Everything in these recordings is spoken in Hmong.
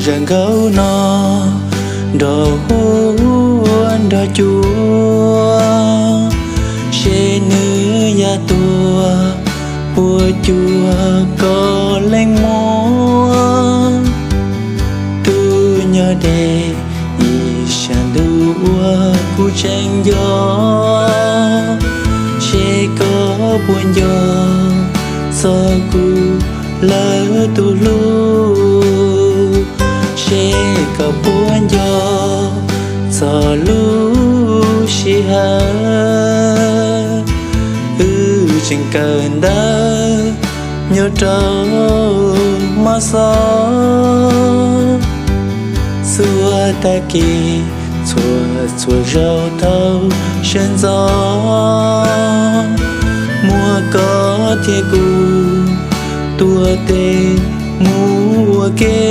Zaj nkauj no nrog huab nrog cua, seb nws yuav tuag puas cuag koj leej muab. Tus nyob deb ib sab ntuj uas kuv tseem nco, seb koj puas nco txog kuv lawv tus hlub, seb koj puas nco txog lub sij hawm wb tseem kawm ntawv nyob rau Mos Xos. Txhua tag kis txhua txhua zaus thaum sawv ntxov, muab koj thiab kuv tuav tes mus ua ke.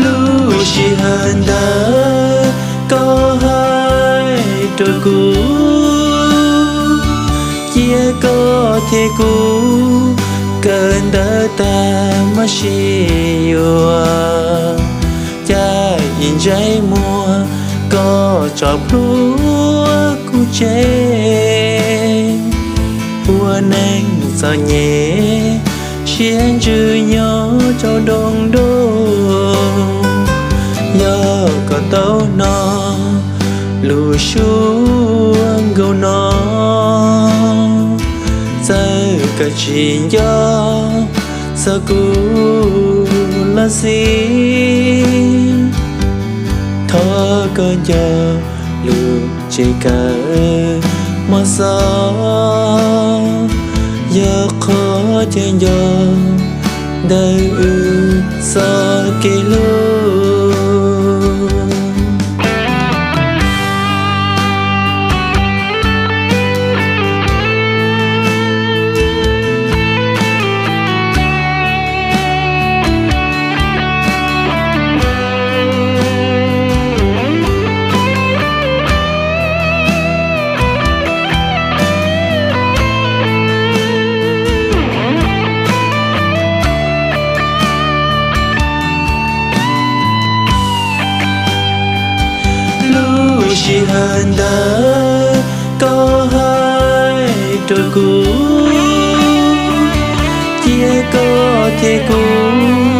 Lub sij hawm ntawd koj hais rau kuv, cia koj thiab kuv kawm ntawv tag mam sib yuav. Caij ib ntsais muag koj tso plhuav kuv tseg, ua neej txom nyem siab ntsws nyob rau nroog nroog. Yog koj tau hnov lub suab nkauj no, txawm koj tsis nco txog kuv los xij, thov koj nco lub tsev kawm Mos Xos, yog qhov chaw nco ntawm wb txoj kev hlub. Lub sij hawm ntawd koj hais rau kuv, cia koj thiab kuv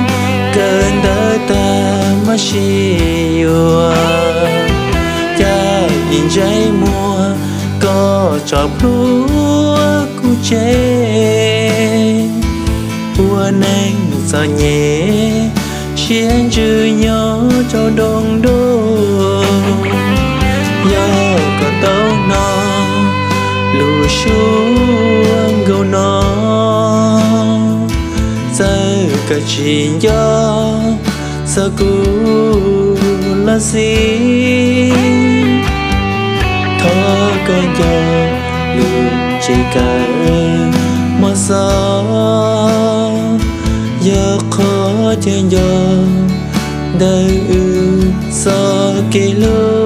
kawm ntawv tag mam sib yuav. Caij ib ntsais muag koj tso plhuav kuv tseg, ua neej txom nyem siab ntsws nyob rau nroog nroog. Yog koj tau hnov lub suab nkauj no, txawm koj tsis nco txog kuv los xij, thov koj nco lub tsev kawm Mos Xos, yog qhov chaw nco ntawm wb txoj kev hlub.